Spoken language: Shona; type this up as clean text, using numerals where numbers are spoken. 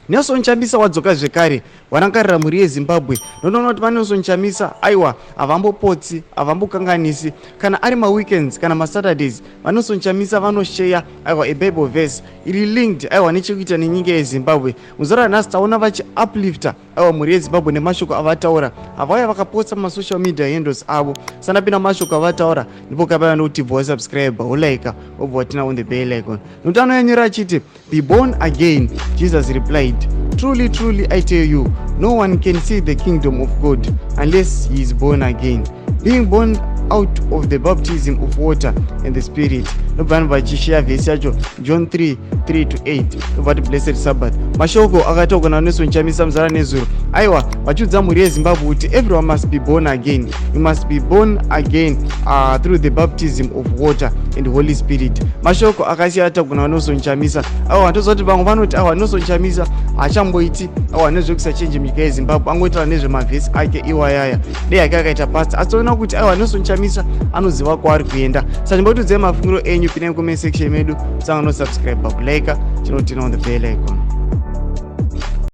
Nelson Chamisa wadzoka zvekare, warangarira mhuri yeZimbabwe. Ndonoona kuti vaNelson Chamisa, aiwa, havambopotsi, havambokanganisi. Kana ari maweekends kana maSaturdays, vaNelson Chamisa vanosheya, aiwa, a Bible verse iri linked, aiwa, nechekuita nenyika yeZimbabwe. Muzuva ranhasi taona vachiuplifta, aiwa, mhuri yeZimbabwe nemashoko avataura. Havauya vakapotsa mumasocial media handles avo. Sandapinda mumashoko avataura, ndipo kapaya nokuti bva wasubscribe, wolike, wobva watina on the bell icon. Nokuti anonyanyora achiti, "Be born again." Jesus replied, "Truly, truly, I tell you, no one can see the kingdom of God unless he is born again. Being born out of the baptism of water and the Spirit." Nobva vanhu vachisheya vhesi yacho, John 3 3 to 8. Nobva ti blessed Sabbath. Mashoko akataurwa naNelson Chamisa muzara nezuro, aiwa, vachiudza mhuri yeZimbabwe kuti everyone must be born again. You must be born again through the baptism of water and Holy Spirit. Mashoko akasiya ataurwa naNelson Chamisa. Aiwa, toziva kuti vamwe vanoti, aiwa, Nelson Chamisa haachamboiti, aiwa, nezvekusachenje munyika yeZimbabwe, angoitaura nezvemavhesi ake iwayaya, dei ake akaita pastor. Asi toona kuti, aiwa, Nelson Chamisa anoziva kwaari kuenda. Saka chimbotiudzai mafungiro enyu, pinai comment section medu, sanga nosubscribe, kulike, chinotina on the bell icon.